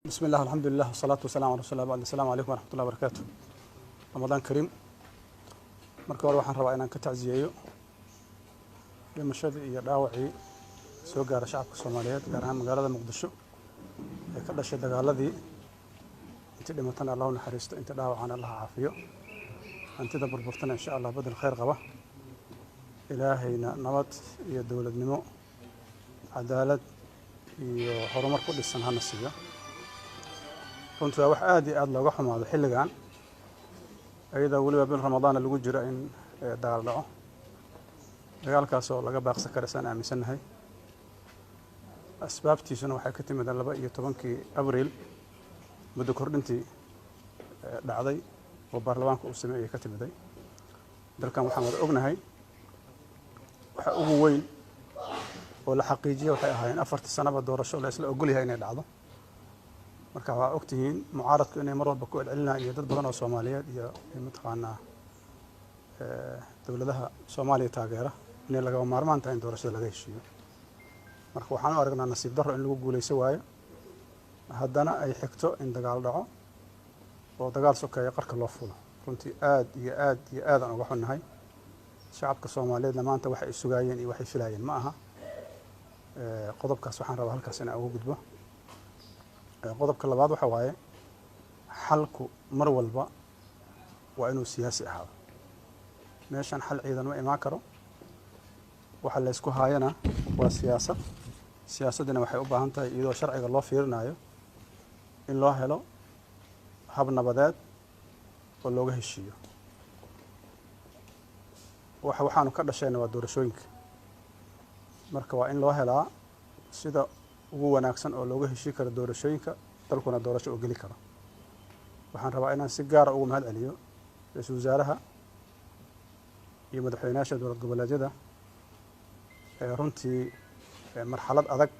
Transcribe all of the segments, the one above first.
Bismi llah, alxamdulilah, wasalaatu wasalamu ala rasul llah bacd. Asalamu calaykum waraxmatullahi wabarakaatu. Ramadaan kariim. Marka hore waxaan rabaa inaan ka tacsiyeeyo dhimashadii iyo dhaawacii soo gaara shacabka Soomaaliyeed, gaar ahaan magaalada Muqdisho, ee ka dhashay dagaaladii. Intii dhimatana Allah u naxariisto, intii dhaawacana Allah caafiyo, hantida burburtana insha Allah bedel khayr qaba. Ilaahayna nabad iyo dowladnimo, cadaalad iyo horumar ku dhisan hana siiyo. Runtii waa wax aada iyo aada looga xumaado xilligan, iyadoo weliba bil Ramadaana lagu jiro, in dagaal dhaco, dagaalkaas oo laga baaqsan kara saan aaminsannahay. Asbaabtiisuna waxay ka timid 12-kii Abriil, muddo kordhintii dhacday oo baarlamaanka uu sameeyey ka timiday. Dalkan waxaan wada ognahay waxa ugu weyn oo la xaqiijiyay waxay ahaayeen 4-tii sanaba doorasho la isla ogol yahay inay dhacdo. Marka waxaa ogtihiin mucaaradku inay mar walba ku celcelinayaan, iyo dad badan oo Soomaaliyeed iyo mataqaanaa dowladaha Soomaaliya taageera, inay lagama maarmaan tahay in doorashada laga heshiiyo. Marka waxaan u aragnaa nasiib darro in lagu guuleysan waayo, haddana ay xigto in dagaal dhaco oo dagaal sokeeya qarka loo fulo. Runtii aad iyo aad iyo aad aan uga xunnahay. Shacabka Soomaaliyeedna maanta waxay sugaayeen iyo waxay filaayeen ma aha. Qodobkaas waxaan rabaa halkaas inaan uga gudbo. Qodobka labaad waxa waaye, xalku mar walba waa inuu siyaasi ahaado. Meeshan xal ciidan ma imaan karo. Waxa laysku haayana waa siyaasad. Siyaasaddina waxay u baahan tahay, iyadoo sharciga loo fiirinayo, in loo helo hab nabadeed oo looga heshiiyo. Waxa waxaanu ka dhashayna waa doorashooyinka. Marka waa in loo helaa sida ugu wanaagsan oo looga heshii karo doorashooyinka, dalkuna doorasho oo geli karo. Waxaan rabaa inaan si gaara ugu mahad celiyo ra-iisul wasaaraha iyo madaxweynayaasha dowlad goboleedyada ee runtii marxalad adag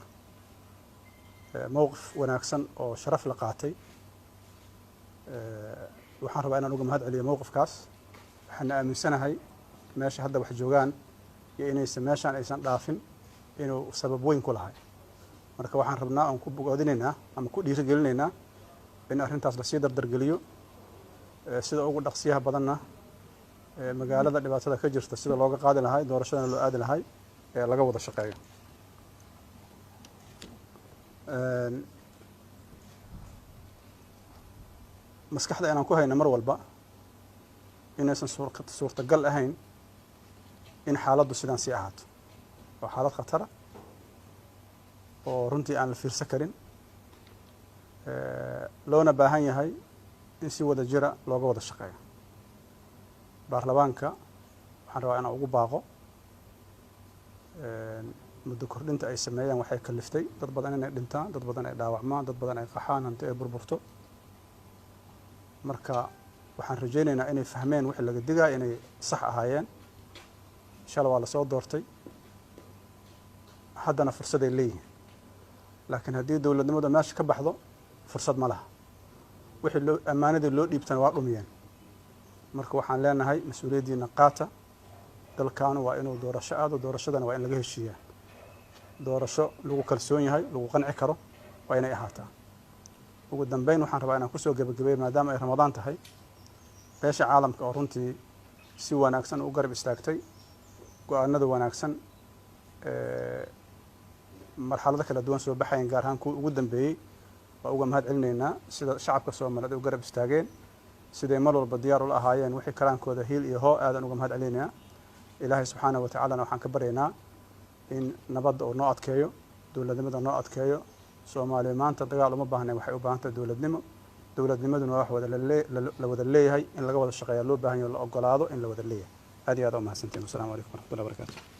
mowqif wanaagsan oo sharaf la qaatay. Waxaan rabaa inaan uga mahad celiyo mowqifkaas. Waxaana aaminsanahay meesha hadda wax joogaan iyo inaysan meeshaan aysan dhaafin inuu sabab weyn ku lahay. Marka waxaan rabnaa oon ku bogoodinaynaa ama ku dhiirigelinaynaa in arrintaas lasii dardargeliyo sida ugu dhaqsiyaha badanna magaalada dhibaatada ka jirta sida looga qaadi lahay, doorashadana loo aadi lahay, ee laga wada shaqeeyo. Maskaxda inaan ku hayno mar walba inaysan suurtagal ahayn in xaaladdu sidaan sii ahaato. Waa xaalad khatara oo runtii aan la fiirsan karin, loona baahan yahay in si wada jira looga wada shaqeeyo. Baarlamaanka waxaan rabaa inaan ugu baaqo, muddo kordhinta ay sameeyeen waxay kaliftay dad badan inay dhintaan, dad badan ay dhaawacmaan, dad badan ay qaxaan, hanti ay burburto. Marka waxaan rajaynaynaa inay fahmeen wixii laga digaya inay sax ahaayeen. Shala waa lasoo doortay, haddana fursaday leeyihiin, laakiin haddii dowladnimadu meesha ka baxdo fursad ma laha. Wixii loo ammaanadii loo dhiibtana waa dhumiyeen. Marka waxaan leenahay mas-uuliyaddiina qaata. Dalkaanu waa inuu doorasho aado, doorashadana waa in laga heshiiyaa. Doorasho lagu kalsoon yahay, lagu qanci karo waa inay ahaataa. Ugu dambeyn waxaan rabaa inaan kusoo gebagabeeyo, maadaama ay Ramadaan tahay, beesha caalamka oo runtii si wanaagsan u garab istaagtay go-aanada wanaagsan marxalado kala duwan soo baxayan, gaar ahaan kuwa ugu dambeeyey, waa uga mahad celinaynaa sida shacabka Soomaaliyeed ay u garab istaageen, siday mar walba diyaar ula ahaayeen wixii karaankooda hiil iyo hoo. Aadan uga mahad celinaynaa. Ilaahay subxaanahu wa tacaalana waxaan ka baryaynaa in nabadda uu noo adkeeyo, dowladnimada noo adkeeyo. Soomaaliya maanta dagaal uma baahnayn, waxay u baahan tahay dowladnimo. Dowladnimaduna waa wax wada la wada leeyahay, in laga wada shaqeeya loo baahan yaho, la ogolaado in la wada leeyahay. Aad iyo aad u mahadsantiin. Wasalamu calaykum waraxmatullahi wabarakatu.